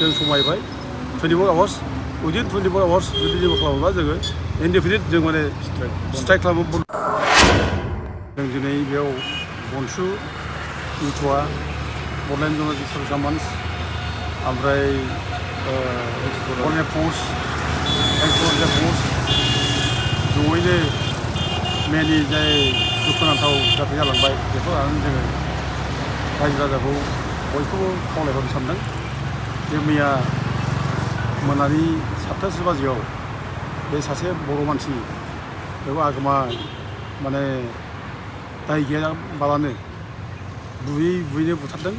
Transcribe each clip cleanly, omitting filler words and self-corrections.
जों समायबाय 24 hours within 24 hours जुदि जेबो खालामोब्ला जोङो इनडेफिनिट जों माने स्ट्राइक खालामो। जों दिनै बेयाव बनसु इउथुआ बड'लेण्ड ज'नालिस्ट कमान्स ओमफ्राय फर्स जयैनो मेनि जाय दुखुनांथाव जाथाय जालांबाय बेखौ लानानै जोङो रायजो राजाखौ बयखौबो खावलायहरनो सानदों जे मैया मोनानि 7:30 बाजियाव बे सासे बर' मानसि बेखौ आगोमा माने दाय गैयाबालानो बुयैनो बुथारदों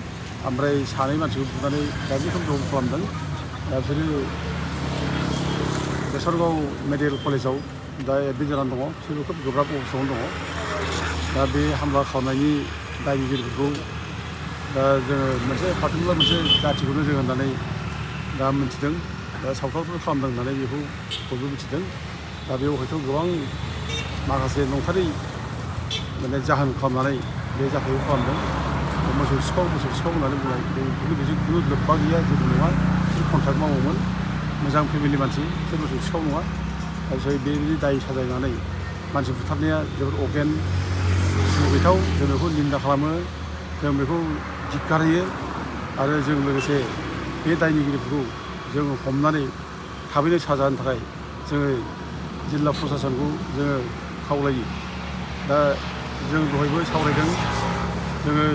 ओमफ्राय सानै मानसिखौ बुनानै गाज्रि खोमसि खालामदों। दा बिसोरो बेसरगाव मेडिकेल कलेजाव दा एडमिट जानानै दङ। बिसोरो खोब गोब्राब अबस्थायावनो दङ। दा बे हामला खालामनायनि दायनिगिरिफोरखौ दा जोङो मोनसे पार्टिकुलार मोनसे जाथिखौनो जों होननानै दा मिथिदों। दा सावथालफोर खालामदों होननानै बेखौ बयबो मिथिदों। दा बेयाव हयथ' गोबां माखासे नंथारै माने जाहोन खालामनानै बे जाथायखौ खालामदों। मोसौ सिखाव होननानै बुंनाय बेजों खुनु लोब्बा गैया, जेबो नङा। बिसोर कन्ट्राक्ट मावोमोन, मोजां फेमिलि मानसि, बिसोर मोसौ सिखाव नङा। बिसोर बेबायदि दाय साजायनानै मानसि बुथारनाया जोबोद अगेन, मुगैथाव। जों बेखौ निन्दा खालामो, जों बेखौ धिक्कार होयो आरो जों लोगोसे बे दायनिगिरिफोरखौ जों हमनानै थाबैनो साजा होनो थाखाय जोङो जिल्ला प्रसासनखौ जोङो खावलायो। दा जों दहायबो सावरायदों, जोङो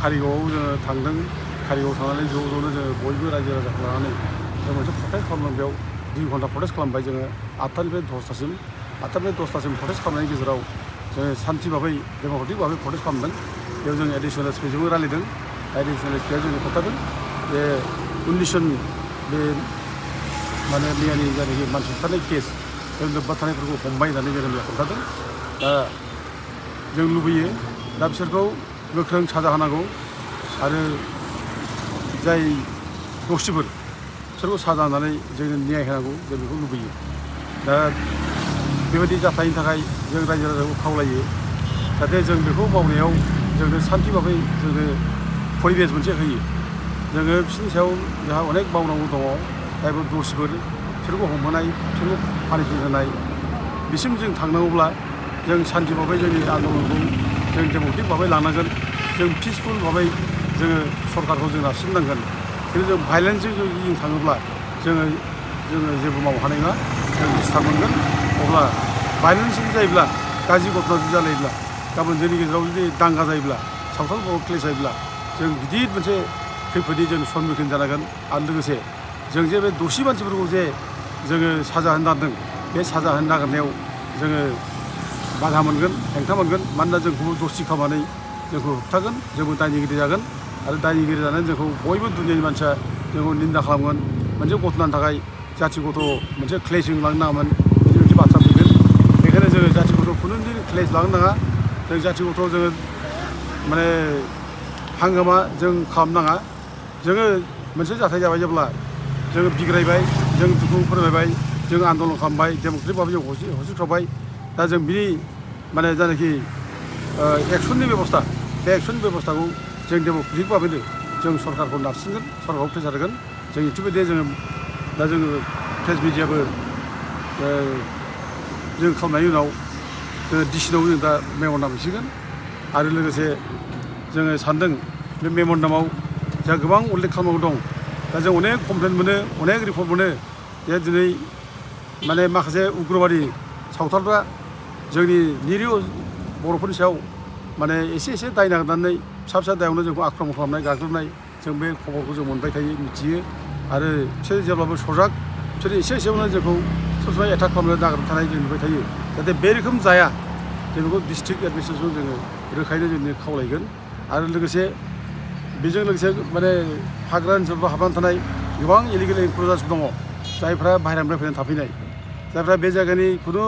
कारिगावआव जोङो थांदों। कारिगावआव थांनानै ज' ज'नो जोङो बयबो रायजो राजाखौ लानानै जों मोनसे प्रटेस्ट खालामदों। बेयाव 2 घन्टा प्रटेस्ट खालामबाय जोङो 8टानिफ्राय 10टासिम। 8टानिफ्राय 10टासिम प्रटेस्ट खालामनायनि गेजेराव जोङो सान्थि भाबै डेम'क्रेटिक भाबै प्रटेस्ट खालामदों। बेयाव जों एडिसनेल एसपिजोंबो रायज्लायदों। एडिसनेल एसपिआ जोंनो खोन्थादों जे 19 बे माने मैयानि जायनाखि मानसि बुथारनाय केस जों लोब्बा थानायफोरखौ हमबाय होननानै जोंनो मैया खोन्थादों। दा जों लुबैयो दा बिसोरखौ गोख्रों साजा होनांगौ आरो जाय दस्युफोर बिसोरखौ साजा होनानै जोंनो न्याय होनांगौ, जों बेखौ लुबैयो। दा बेबायदि जाथायनि थाखाय जों रायजो राजाखौ खावलायो जाहाथे जों बेखौ मावनायाव जोंनो सान्थि भाबै जोंनो परिबेस मोनसे होयो। जोङो बिसोरनि सायाव जोंहा अनेक मावनांगौ दङ। जायफोर दस्युफोर बिसोरखौ हमहोनाय, बिसोरखौ पानिशमेन्ट होनाय, बिसिम जों थांनांगौब्ला जों सान्थि भाबै जोंनि आन्दलनखौ जों डेम'क्रेटिक भाबै लानांगोन। जों पिसफुल भाबै जोङो सरकारखौ जों नारसिननांगोन। खिन्थु जों भायलेन्सजों जुदि जों थाङोब्ला जोङो जेबो मावनो हानाय नङा। जों डिस्टार्ब मोनगोन। अब्ला भायलेन्सजों जायोब्ला, गाज्रि घटना जुदि जालायोब्ला, गाबोन जोंनि गेजेराव जुदि दांगा जायोब्ला, सावथाल बर' क्लेश जायोब्ला जों गिदिर मोनसे खैफोदनि जों सन्मुखीन जानांगोन। आरो लोगोसे जों जे बे दसि मानसिफोरखौ जे जोङो साजा होनो नागिरदों, बे साजा होनो नागिरनायाव जोङो बाधा मोनगोन, हेंथा मोनगोन। मानोना जोंखौबो दसि खालामनानै जोंखौ होबथागोन, जोंबो दायनिगिरि जागोन। आरो दायनिगिरि जानानै जोंखौ बयबो दुनियानि मानसिया जोंखौ निन्दा खालामगोन। मोनसे घटनानि थाखाय जाथि गथ' मोनसे क्लेशजों लांनो नाङामोन, बिदि मोनसे बाथ्रा फैगोन। बेखायनो जोङो जाथि गथ' खुनु दिन क्लेश लांनो नाङा। जों जाथि गथ' जोङो माने हांगामा जों खालामनो नाङा। जोङो मोनसे जाथाय जाबाय जेब्ला जोङो बिग्रायबाय, जों दुखु फोरमायबाय, जों आन्दलन खालामबाय, डेम'क्रेटिक भाबै जों होस्रिख्रावबाय। दा जों बिनि माने जायनाखि एक्सननि बेब'स्था, बे एक्सननि बेब'स्थाखौ जों डेम'क्रेटिक भाबैनो जों सरकारखौ नारसिनगोन, सरकारखौ प्रेसार होगोन। जों इतिमध्ये जोङो दा जोङो प्रेस मिडियाबो जों खालामनायनि उनाव जोङो डिसिनाव जों दा मेम'रेन्डाम हैसिगोन। आरो लोगोसे जोङो सानदों बे मेम'रेन्डामाव जोंहा गोबां उल्लेख खालामनांगौ दं। दा जों अनेक कमप्लेन मोनो, अनेक रिपर्ट मोनो जे दिनै माने माखासे उग्रबादि सावथालफ्रा जोंनि निरिह बर'फोरनि सायाव माने एसे दाय नागिरनानै फिसा दायावनो जोंखौ आक्रमन खालामनाय, गाग्लोबनाय, जों बे खबरखौ जों मोनबाय थायो, मिथियो। आरो बिसोर जेब्लाबो सजाग, बिसोर एसेयावनो जोंखौ सबसमाय एटाक खालामनो नागिरबाय थानाय जों नुबाय थायो। जाहाथे बे रोखोम जाया, जों बेखौ डिस्ट्रिक्ट एडमिनिस्ट्रेसनखौ जोङो रोखायैनो जों खावलायगोन। आरो लोगोसे बेजों लोगोसे माने हाग्रा ओनसोलफ्राव हाबनानै थानाय गोबां इलिगेल इनक्लुजार्स दङ, जायफ्रा बाहेरानिफ्राय फैनानै थाफैनाय, जायफ्रा बे जायगानि खुनु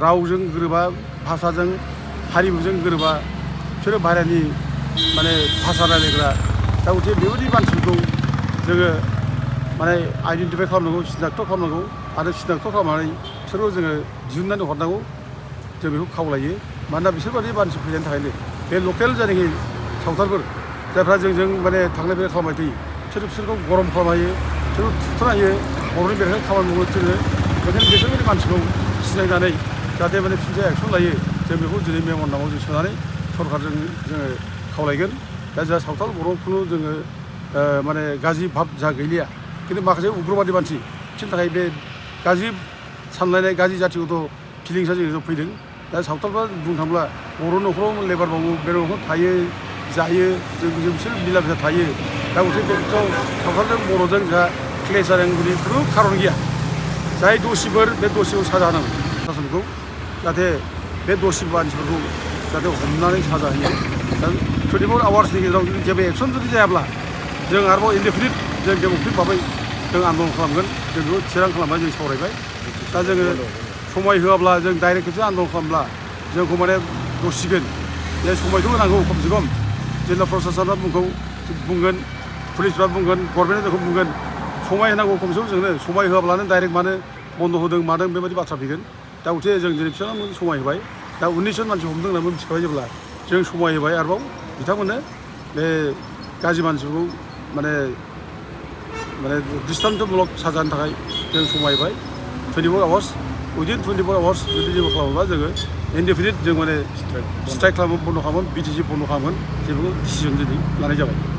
रावजों गोरोबा, भाषाजों हारिमुजों गोरोबा, बिसोरो बाहेरानि माने भाषा रायलायग्रा। दा गथिखे बेबायदि मानसिफोरखौ जोङो माने आइडेन्टिफाइ खालामनांगौ, सिनाक्थ खालामनांगौ। आरो सिनाक्थ खालामनानै बिसोरखौ जोङो दिहुननानै हरनांगौ, जों बेखौ खावलायो। मानोना बिसोरबादि मानसि फैनायनि थाखायनो बे लकेल जायनाखि सावथालफोर, जायफ्रा जोंजों माने थांलाय फैलाय खालामबाय थायो, बिसोरखौ गरम खालामनो हायो बिसोरखौ थुथ्रा हायो बर'नि बेरेखा खामानि मावनो थिनो बेखायनो बिसोरबायदि मानसिखौ सिनायनानै जाहाथे माने फिनजाय एक्सन लायो जों बेखौ दिनै मेम'रेन्डामाव जों सोनानै सरकारजों जोङो खावलायगोन दा जोंहा सावथाल बर'खौनो जोङो माने गाज्रि भाब जा गैलिया खिन्थु माखासे उग्रबादि मानसि बिसोरनि थाखाय बे गाज्रि सानलायनाय गाज्रि जाथिगत फिलिंसा जोंनाव फैदों दा सावथालफ्रा बुंनो थाङोब्ला बर' न'खराव लेबार मावो बे न'खराव थायो जायो जों बिसोर मिला मिसा थायो दा गथे बे खेथ्रआव सावथालजों बर'जों जोंहा क्लेश जानांगौनि खुनु खारन गैया जाय दसिफोर बे दसिखौ साजा होनांगौ प्रसासनखौ जाहाथे बे दसि मानसिफोरखौ जाहाथे हमनानै साजा होयो दा 24 आवार्सनि गेजेराव जुदि जेबो एक्सन जुदि जायाब्ला जों आरोबाव इनडेफिनिट जों डेम'क्रेटिक भाबै जों आन्दलन खालामगोन जों बेखौ थिरां खालामनानै जों सावरायबाय दा जोङो समाय होआब्ला जों डाइरेक्ट खेबसे आन्दलन खालामब्ला जोंखौ माने दसिगोन जे समायथ' होनांगौ खमसे खम जिल्ला प्रसासना बुंगोन पुलिसफ्रा बुंगोन गभर्नमेन्टआ जोंखौ बुंगोन समाय होनांगौ खमसे खम जोंनो समाय होआब्लानो डाइरेक्ट मानो बन्द होदों मादों बेबायदि बाथ्रा फैगोन दा गथे जों दिनै बिसोरनो समाय होबाय दा 19 जन मानसि हमदों होननानै मिथिखाबाय जेब्ला जों समाय होबाय आरोबाव बिथांमोननो बे गाज्रि मानसिफोरखौ माने दृष्टान्तमूलक साजानि थाखाय जों समाय होबाय 24 आवार्स उइदिन 24 आवार्स जुदि जेबो खालामोब्ला जोङो इनडेफिनिट जों माने स्ट्राइक खालामो बन्द' खालामोन बिटिसि बन्द' खालामोन जेबो डिसिजन दिनै लानाय जाबाय